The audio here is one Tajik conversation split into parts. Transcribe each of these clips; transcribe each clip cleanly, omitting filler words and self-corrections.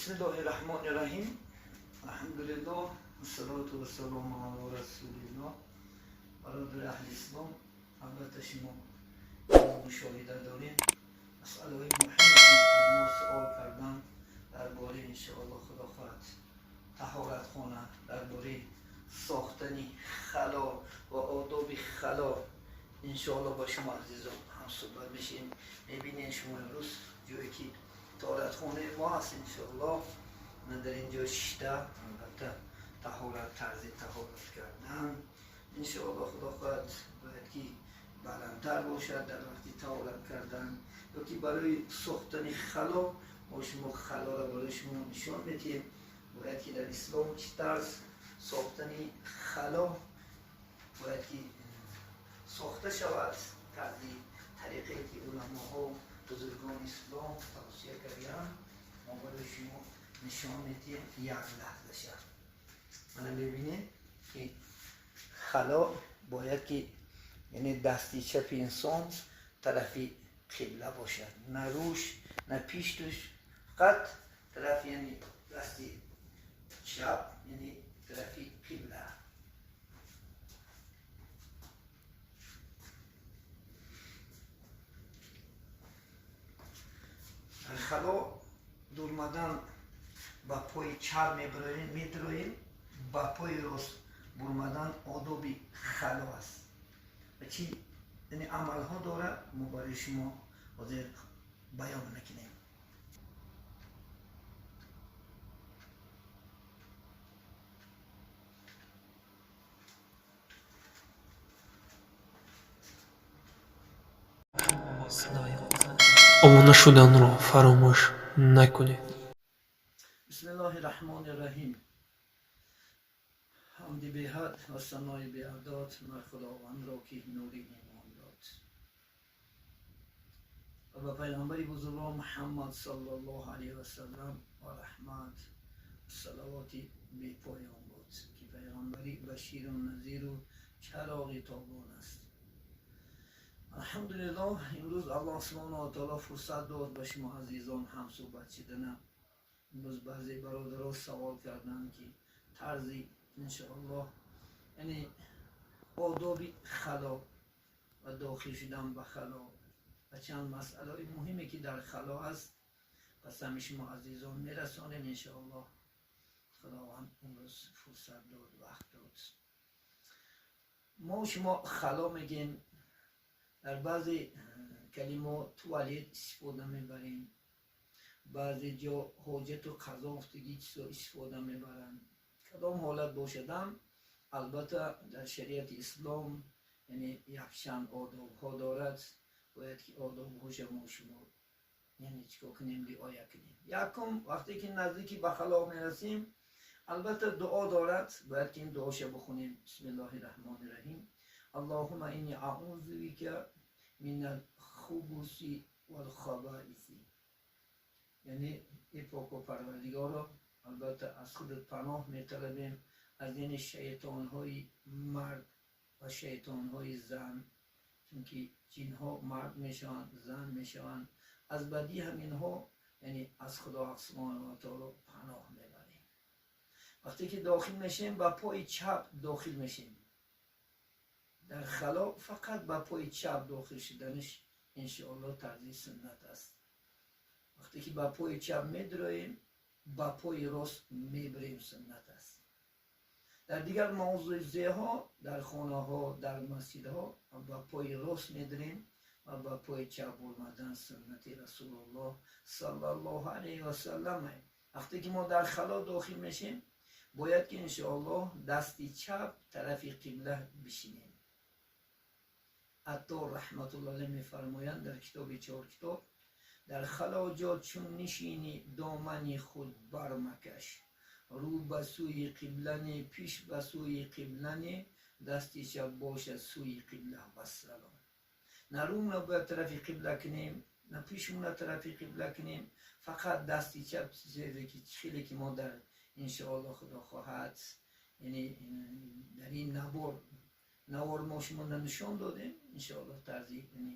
Бисмиллоҳи-раҳмони-раҳим. Алҳамдулиллоҳ, вассалоту вассалому ало расулиллоҳ. Бародари аҳли ислом, албатта шумо мушоҳида дорем. Масъалаҳои муҳиме ки аз мо суол кардан дар бораи иншоаллоҳ худо хоҳад таҳоратхона, дар бораи сохтани хало ва одоби хало иншоаллоҳ ба шумо азизон ҳам суҳбат мешем. Мебинед шумо имрӯз ҷое ки таҳоратхонаи мо ҳаст, иншоаллоҳ ман дар ин ҷо шишта албатта таҳорат, тарзи таҳорат кардан иншоаллоҳ худо хоҳад бояд ки баландтар бошад дар вақти таҳорат кардан ё ки барои сохтани хало мо шумо халоро барои шумо нишон медиҳем. Бояд ки дар ислом чӣ тарз сохтани хало бояд ки сохта шавад, тарзи тариқе ки уламоҳо бузургони ислом тавсия карданд, мо барои шумо нишон медиҳем як лаҳзаша. Мана мебинед ки хало бояд ки яъне дасти чапи инсон тарафи қибла бошад, на рӯш, на пиштуш, фақат тарафи яъне дасти чап яъне тарафи қибла. Дар хало дурмадан ба пои чап медроем, ба пои рост бурмадан одоби хало аст. Ва чӣ яъне амалҳо дорад, мо барои шумо ҳозир баён мекунем. Обуна шуданро фаромӯш накунед. Бисмиллоҳи-раҳмони-раҳим. Ҳамди беҳад ва санои беадод мар худовандро ки нури имон дод ва ба пайғамбари бузургвор Муҳаммад саллаллоҳу алайҳи васаллам ва раҳмат салавоти бепоён буд ки пайғамбари баширу назиру чароғи тобон аст. Алҳамдулиллоҳ, имрӯз Аллоҳ субҳонаҳу ва таоло фурсат дод ба шумо азизон ҳам суҳбат шидана. Имрӯз баъзе бародаро савол карданд ки тарзи иншоаллоҳ яъне одоби хало ва дохил шудан ба хало ва чанд масъалаҳои муҳиме ки дар хало аст ба самъи шумо азизон мерасонем иншоаллоҳ. Худованд имрӯз фурсат дод, вақт дод. Мо шумо хало мегем, дар баъзе калимо туалет истифода мебарем, баъзе ҷо ҳоҷату қазо гуфтагӣ чизо истифода мебаранд. Кадом ҳолат бошадам, албатта дар шариати ислом яъне якчанд одобҳо дорад, бояд ки одобҳоша мо шумо яъне чикор кунем, риоя кунем. Якум, вақте ки наздики ба хало мерасем, албатта дуо дорад, бояд ки ин дуоша бихонем. Бисмиллоҳи-раҳмони-раҳим. Аллоҳумма инни аъузу бика минал хубуси вал хабаиси. Яъне эй поку парвардигоро, албатта аз худат паноҳ металабем аз яъне шайтонҳои мард ва шайтонҳои зан, чунки ҷинҳо мард мешаванд, зан мешаванд. Аз бадии ҳаминҳо яъне аз Худо субҳонаҳу ва таоло паноҳ мебарем. Вақте ки дохил мешем, ба пои чап дохил мешем. Дар хало фақат ба пои чап дохил шуданаш иншоаллоҳ тарзи суннат аст. Вақте ки ба пои чап медроем, ба пои рост мебарем, суннат аст. Дар дигар мавзӯъҳо, дар хонаҳо, дар масҷидҳо ба пои рост медрем ва ба пои чап бурмадан суннати расулуллоҳ саллаллоҳу алайҳи васаллам. Вақте ки мо дар хало дохил мешем, бояд ки иншоаллоҳ дасти чап тарафи қибла бишинем. Аттор раҳматуллоҳ алайҳ мефармоянд дар китоби чор китоб: дар хало ҷо чун нишинӣ домани худ бармакаш, рӯ ба сӯи қиблане, пиш ба сӯи қиблане, дасти чап бошад сӯи қибла. Вассалом. На рӯмона бояд тарафи қибла кунем, на пишмона тарафи қибла кунем, фақат дасти чап, чизе ки хеле ки мо дар иншоаллоҳ худо хоҳад яъне дар ин навор мо шумо нишон додем иншоаллоҳ тарзи яъне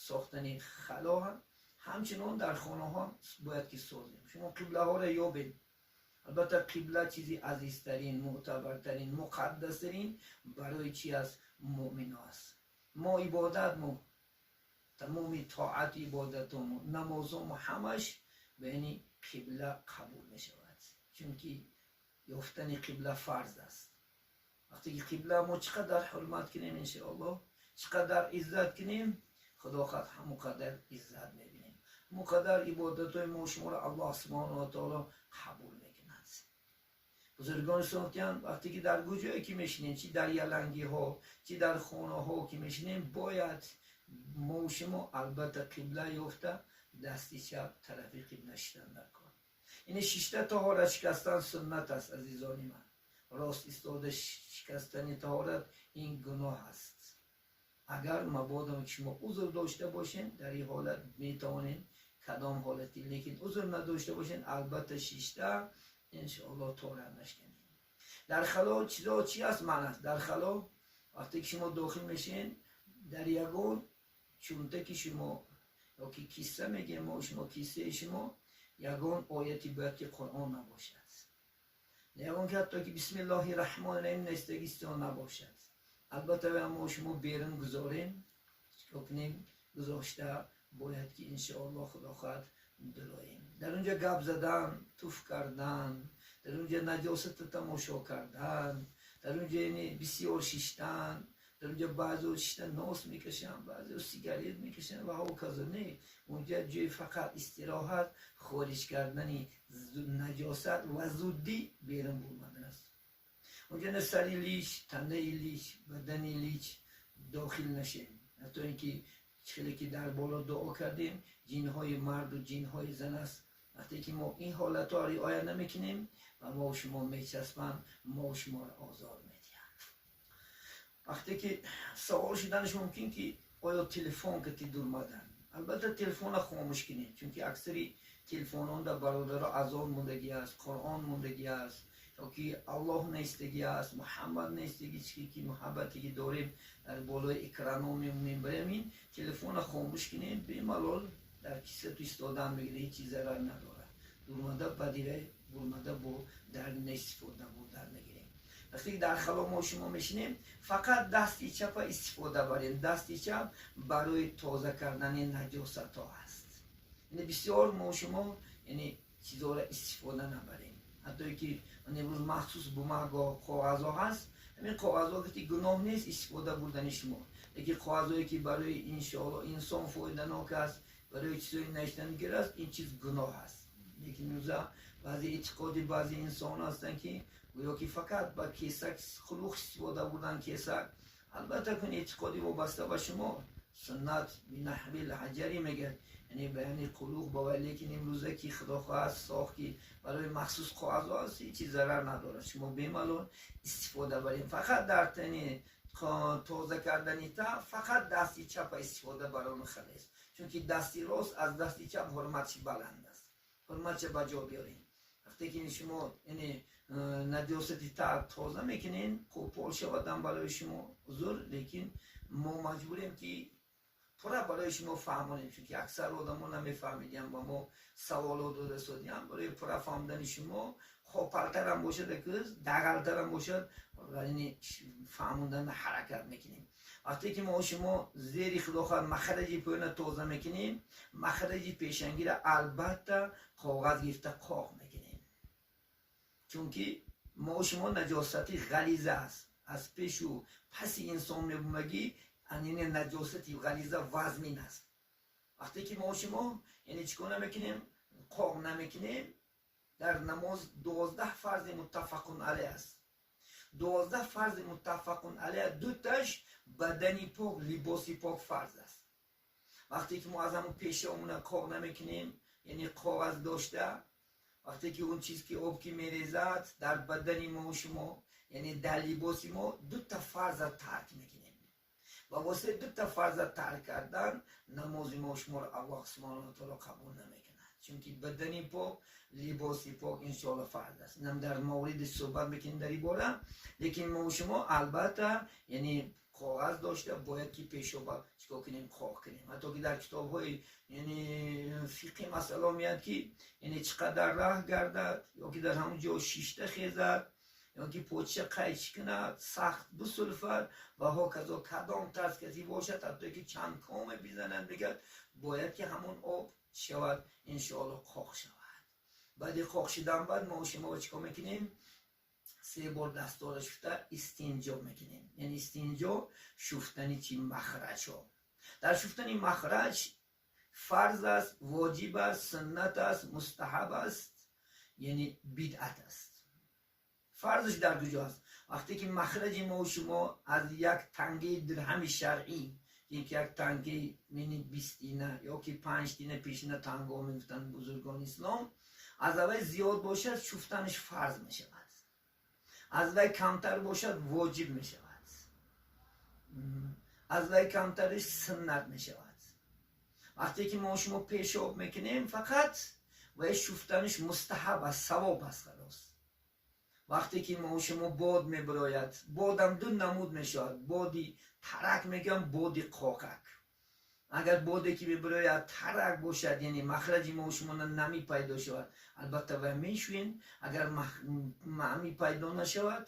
сохтани хало ҳам Ҳамчунон дар хонаҳо бояд ки созем. Шумо қиблаҳоро ёбед. Албатта, қибла чизи азизтарин, мӯътабартарин, муқаддастарин барои чи аст? Муъмино аст. Мо ибодатмо, тамоми тоати ибодатомо, намозомо, ҳамаш ба яъни қибла қабул мешавад, чунки ёфтани қибла фарз аст. Вақте ки қибла мо чӣ қадар ҳурмат кунем, иншоаллоҳ, чӣ қадар иззат кунем, худо хоҳад, ҳамон қадар иззат мебинем, ҳамон қадар ибодатҳои мо шуморо Аллоҳ субҳонаҳу ва таоло қабул мекунад. Бузургони гуфтиянд, вақте ки дар куҷое ки мешинем, чӣ дар ялангиҳо, чӣ дар хонаҳо ки мешинем, бояд мо шумо албатта қибла ёфта, дасти чап тарафи қибла шиштан дар кор. Ини шишта таҳорат шикастан суннат аст, азизони ман. Рост истода шикастани таҳорат ин гуноҳ аст. Агар мабодо шумо узр дошта бошед, дар ин ҳолат метавонед кадом ҳолати, лекин узр надошта бошед, албатта шишта иншоаллоҳ таҳорат нашканед. Дар хало чизо чи аст ман аст? Дар хало вақте ки шумо дохил мешед, дар ягон чунтаки шумо ёки кисса мегем мо шумо, киссаи шумо ягон ояти бояд ки Қуръон набошад, ягон ки ҳатто ки бисмиллоҳи раҳмони раҳим навиштагистон набошад. Албатта, мо шумо берун гузорем, чикор кунем? Гузошта бояд ки иншоаллоҳ, худо хоҳад, дуроем. Дар унҷа гап задан, туф кардан, дар унҷа наҷосата тамошо кардан, дар унҷа яъне бисёр шиштан, дар унҷа баъзео шишта нос мекашанд, баъзео сигарет мекашанд ва ҳоказо. Не, унҷа ҷои фақат истироҳат, хориҷ кардани наҷосат ва зуддӣ берун бурмадан аст. Унҷа на сари лич, танаи лич, бадани лич дохил нашем, ҳатто ин ки хеле ки дар боло дуо кардем, ҷинҳои марду ҷинҳои зан аст. Вақте ки мо ин ҳолатҳо риоя намекунем, ва мо шумо мечаспанд, мо шуморо озор медиҳанд. Вақте ки савол шуданаш мумкин ки оё телефон кати дурмадан? Албатта, телефонро хомӯш кунед, чунки аксари телефононда, бародаро, азон мондагӣ аст, Қуръон мондагӣ аст ёки Аллоҳ нестагӣ аст, Муҳаммад нестагӣ. Чи ки муҳаббате ки дорем, дар болои экрано мемонем. Барои ҳамин телефонро хомӯш кунем, бемалол дар кисату истодан мегирад, ҳеҷ чиз зарар надорад. Дурмада бадира бурмада бо дар неистифода бурдан мегирем. Вақте ки дар хало мо шумо мешинем, фақат дасти чапа истифода барем. Дасти чап барои тоза кардани наҷосатҳо аст. Яъне бисёр мо шумо яъне чизҳоро истифода набарем, ҳатто ки имрӯз махсус бумага, коғазҳо ҳаст. Ҳамин коғазҳо ки гуноҳ нест истифода бурдани шумо, лекин коғазҳое ки барои иншоалло инсон фоиданок аст, барои чизҳои навиштангир аст, ин чиз гуноҳ аст. Лекин имрӯза баъзе эътиқоди баъзе инсон ҳастанд ки гӯё ки фақат ба кесак хулуқ истифода бурдан кесак. Албатта, кун эътиқоди вобаста ба шумо, суннат бинаҳвил ҳаҷари мегӯяд, яъне баёни қулуқ ба. Лекин имрӯза ки худо хоҳад сохт ки барои махсус коғазҳо аст, ҳеҷ чиз зарар надорад, шумо бемалол истифода барем. Фақат дар тани тоза кардани та фақат дасти чапа истифода барону халес, чунки дасти рост аз дасти чап ҳурматши баланд аст. Ҳурматша ба ҷо биёрем. Вақте ки шумо яъне наҷосати та тоза мекунен, қӯпол шавадан барои шумо узр, лекин мо маҷбурем ки пурра барои шумо фаҳмонем, чунки аксар одамо намефаҳмидиям ба мо саволот дода содиям. Барои пурра фаҳмидани шумо, хопалтарам бошад, акӯз дағалтарам бошад, яъне фаҳмондан ҳаракат мекунем. Вақте ки мо шумо зери, худо хоҳад, махраҷи поёна тоза мекунем, махраҷи пешангира албатта коғаз гирифта қоқ мекунем, чунки мо шумо наҷосати ғализа аст, аз пешу паси инсон мебумагӣ, яъне наҷосати ғализа вазмин аст. Вақте ки мо шумо яъне чӣ кор намекунем, қоқ намекунем, дар намоз 12 фарзи муттафақун алайҳ аст. 12 фарзи муттафақун алайҳ дуташ бадани пок, либоси пок фарз аст. Вақте ки мо аз ҳамун пешаомона қоқ намекунем, яъне коғаз дошта, вақте ки он чиз ки об ки мерезад дар бадани мо шумо, яъне дар либоси мо, дута фарза тарк мекунем. Ба воситаи дута фарза тарк кардан намози мо шуморо Аллоҳ субҳонаҳу ва таоло қабул намекунад, чунки бадани пок, либоси пок иншоалло фарз аст. Инам дар мавриди суҳбат мекунем дар ин бора. Лекин мо шумо албатта яъне Коғаз дошта бояд ки пешоба чикор кунем, қоқ кунем. Ҳатто ки дар китобҳои, яъне, фиқҳи масъала меяд, ки, яъне, чӣ қадар раҳ гардад ё ки дар ҳамон ҷо шишта хезад ё ки поча қайчи кунад, сахт бисулфад ва ҳоказо, кадом тарз каси бошад, ҳатто ки чанд коме бизанад, бигад, бояд ки ҳамон об шавад, иншоалло, қоқ шавад. Баъди қоқ шидан баъд мо шумо чикор мекунем? Се бор дастора шуфта истинҷо мекунем. Яъне истинҷо шуфтани чи? Махраҷҳо. Дар шуфтани махраҷ фарз аст, воҷиб аст, суннат аст, мустаҳаб аст, яъне бидъат аст. Фарзш дар куҷо аст? Вақте ки махраҷи мо шумо аз як тангаи дирҳами шаръӣ, ки як тангаи мени 20 дина ё ки 5 дина, пешина танго мегуфтанд бузургони ислом, аз аввай зиёд бошад, шуфтанаш фарз мешавад. Аз вай камтар бошад, воҷиб мешавад. Аз вай камтариш суннат мешавад. Вақте ки мо шумо пешоб мекунем, фақат вай шуфтанаш мустаҳаб аст, савоб аст, халос. Вақте ки мо шумо бод мебирояд, бодам ду намуд мешавад: боди тарак мегӯям, боди қоқак. Агар боде ки мебирояд тарак бошад, яъне махраҷи мо шумо намӣ пайдо шавад, албатта вай мешӯем. Агар намӣ пайдо нашавад,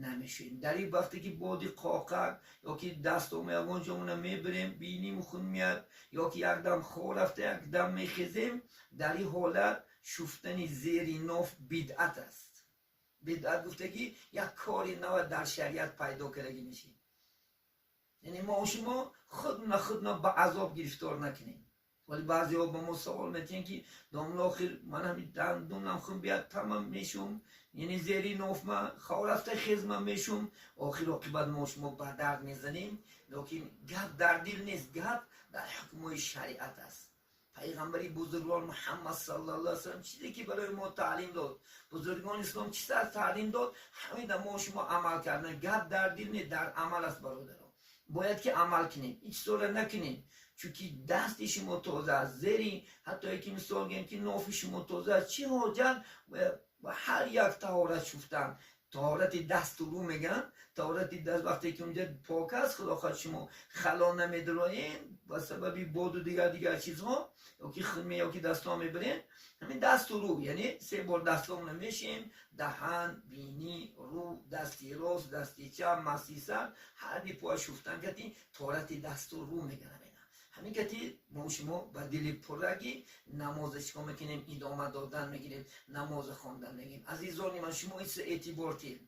намешӯем. Дар ин вақте ки боди қоқак ё ки дастомо ягон ҷомона мебирем, биним хун меяд ё ки якдам хор рафта, якдам мехезем, дар ин ҳолат шуфтани зери ноф бидъат аст. Бидъат гуфтагӣ як кори нава дар шариат пайдо кардагӣ мешӣ. Яъне мо шумо худна худна ба азоб гирифтор накунем. Вале баъзеҳо ба мо савол метиҳанд, ки домла, охир ман ҳами дандунам хун бияд, тамам мешум, яъне зери нофма хор рафта хезма мешум. Охир оқибат мо шумо ба дард мезанем. Лекин гап дар дил нест, гап дар ҳукмҳои шариат аст. Пайғамбари бузургвор Муҳаммад саллаллоҳу алайҳи васаллам чизе ки барои мо таълим дод, бузургони ислом чӣ сар таълим дод, ҳамида мо шумо амал кардан. Гап дар дил не, дар амал аст, бародаро. Бояд ки амал кунем, ҳеҷ чизора накунем, чунки дасти шумо тоза аст, зери ҳатто яки мисол гӯем ки нофи шумо тоза аст, чӣ ҳоҷат ба ҳар як таҳорат шуфтан? Таҳорати дасту рӯ мегӯянд. Таҳорати даст вақте ки унҷа пок аст, худо хоҳад, шумо хало намедроен ба сабаби боду дигар дигар чизҳо ё ки хунме ё ки дастҳо мебирен. Ҳамин дасту рӯ, яъне се бор дастҳоно мешем: даҳан, бинӣ, рӯ, дасти рост, дасти чап, маси сар, ҳарди поя шуфтан кати таҳорати дасту рӯ мегӯянд. Ҳамин кати мо шумо ба дили пуррагӣ намоза чикор мекунем? Идома додан мегирем, намоза хондан мегирем. Азизони ман, шумо ин эътибор тед.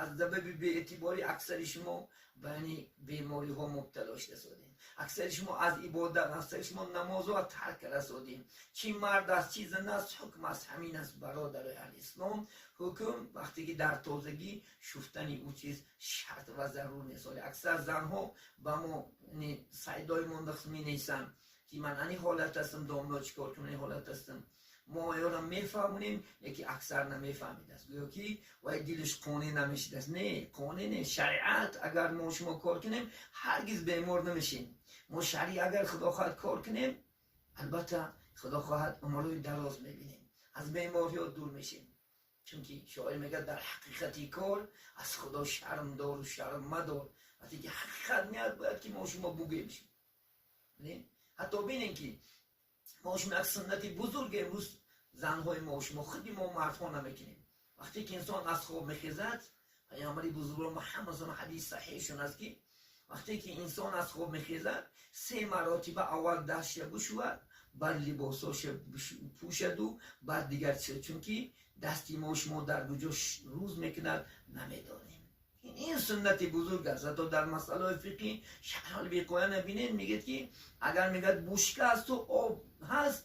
Аз сабаби беэътиборӣ аксари шумо ба яъни бемориҳо мубтало шуда содем. Аксари шумо аз ибодат, аксари шумо намозҳо тарк карда содем. Чӣ мард аст, чӣ зан аст, ҳукм аст ҳамин аст, бародарои аҳли ислом. Ҳукм вақте ки дар тозагӣ шуфтани ӯ чиз шарт ва зарур нест. Оле аксар занҳо ба мо сайдои монда менависанд, ки ман ани ҳолат ҳастам, домло, чӣ кор кунам, ани ҳолат ҳастам. Мо оёро мефаҳмонем, яки аксар намефаҳмидааст, гӯё ки вай дилаш қонеъ намешидааст. Не, қонеъ не. Шариат агар мо шумо кор кунем, ҳаргиз бемор намешем. Мо шариат агар худо хоҳад кор кунем, албатта, худо хоҳад, умрҳои дароз мебинем, аз бемориҳо дур мешем. Чунки шоир мегӯяд: «Дар ҳақиқати кор аз худо шарм дору шарм мадор». Вақте ки ҳақиқат меяд, бояд ки мо шумо бугӯем. Ҳатто бинем, ки мо шумо як суннати бузург имрӯз занҳои мо шумо, худи мо мардҳо намекунем. Вақте ки инсон аз хоб мехезад, паёмбари бузургвор Муҳаммад саллаллоҳу ҳадис саҳеҳшон аст, ки вақте ки инсон аз хоб мехезад, се маротиба аввал дастша бишӯвад, баъд либосоша пӯшаду баъд дигар чиз, чунки дасти мо шумо дар куҷо рӯз мекунад, намедонем. Ин суннати бузург аст. Ҳатто дар масъалаҳои фиқҳӣ Шарҳул Виқоя набинед, мегӯяд, ки агар, мегӯяд, бушка асту об ҳаст,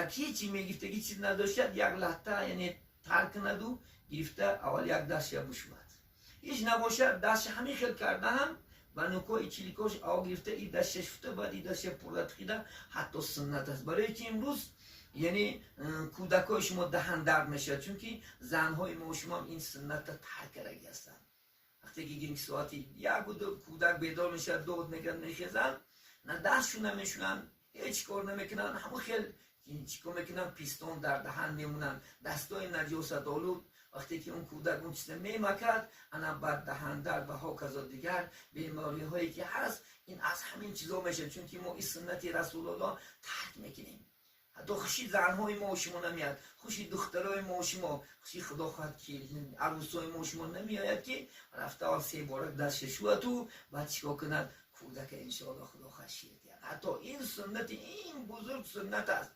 як ҳечи мегифтаги чиз надоштад, як лаҳта, яъне тар кунаду гирифта аввал як дастша бишӯвад. Ҳеҷ набошад, дастша ҳамин хел карда ҳам ба нукои чиликош об гирифта и дастша шуфта, баъд и дастша пурра тихида, ҳатто суннат аст. Барои чи имрӯз, яъне, кӯдакҳои шумо даҳан дард мешавад? Чунки занҳои мо шумо ин сунната тарк кардаги ҳастанд. Вақте ки гирим, соати 1-2 кӯдак бедор мешавад, дод мекунад, мехезанд, на дастшу намешӯянд, ҳеҷ кор намекунанд, ҳамон хел чӣ кор мекунанд? Пистон дар даҳан мемонанд, дастҳои наҷосатолуд. Вақте ки он кӯдак он чиза мемакад, ана баъд даҳандар ва ҳоказо дигар бемориҳое ки ҳаст, ин аз ҳамин чизо мешавад, чунки мо ин суннати Расулуллоҳ тарк мекунем. Ҳатто хуши занҳои мо шумо намеяд, хуши духтарои мо шумо, хуши, худо хоҳад, ки арӯсои мо шумо намеояд, ки рафта се бора дастша шӯяту баъд чикор кунад кӯдака, иншоалло, худо хоҳад, шир диҳад. Ҳатто ин суннати, ин бузург суннат аст.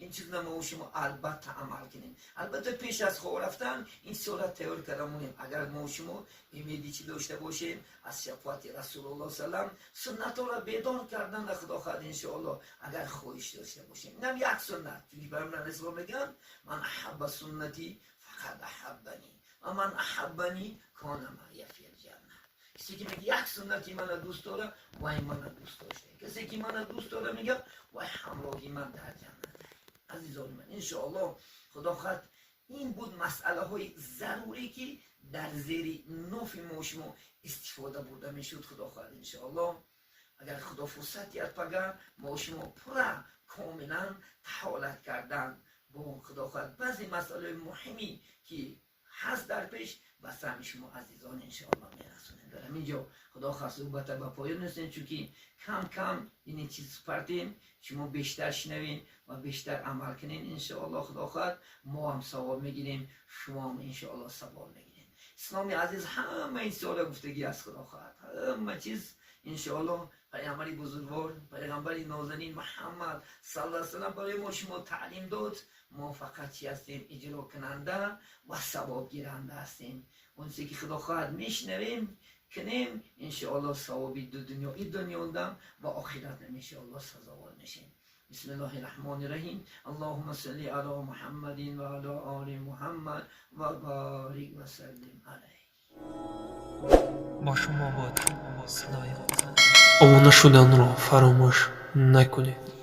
Ин чиз мо шумо албатта амал кунем. Албатта, пеш аз хоб рафтан ин чизҳоро тайёр карда монем. Агар мо шумо умеди чӣ дошта бошем, аз шафоати Расулулло салам суннатҳоро бедор кардан, худо хоҳад, иншоалло, агар хоҳиш дошта бошем, инам як суннат, чунки Пайғамбар алайҳиссалом мегӯянд: "من أحب سنتي فقد أحبني ومن أحبني كان معي في الجنة". Касе ки меги як суннати мана дӯст дора, вай мана дӯст дошта. Касе ки мана дӯст дора, мега, вай ҳамроҳи ман дар ҷаннат. Азизони ман, иншоалло, худо хоҳад, ин буд масъалаҳои зарурӣ, ки дар зери нофи мо шумо истифода бурда мешуд. Худо хоҳад, иншоалло, агар Худо фурсат диҳад, пага мо шумо пурра комилан таҳолат кардан бо, худо хоҳад, баъзе масъалаҳои муҳимӣ, ки ҳаст дар пеш, ба саҳми шумо азизон, иншоалло, мерасонем. Дар ҳамин ҷо, худо хоҳад, суҳбата ба поён расонем, чунки кам кам ин чиз партем, шумо бештар шунавем ва бештар амал кунем, иншоалло. Худо хоҳад, мо ҳам савоб мегирем, шумо ҳам, иншоалло, савоб мегирем. Исломи азиз ҳама ин сола гуфтагӣ аст. Худо хоҳад, ҳама чиз, иншоалло, пайғамбари бузургвор, пайғамбари нозанин Муҳаммад салла салам барои мо шумо таълим дод. Мо фақат чи ҳастем? Иҷрокунанда ва савобгиранда ҳастем. Он чизе ки, худо хоҳад, мешунавем, кунем, иншоалло, савоби ду дунё, и дунёдам ва охиратам, иншоалло, сазовор мешем. بسم الله الرحمن الرحيم. اللهم صل على محمد وعلى آل محمد وبارك وسلم عليه. Бо шумо буд садои. Обуна шуданро фаромӯш накунед.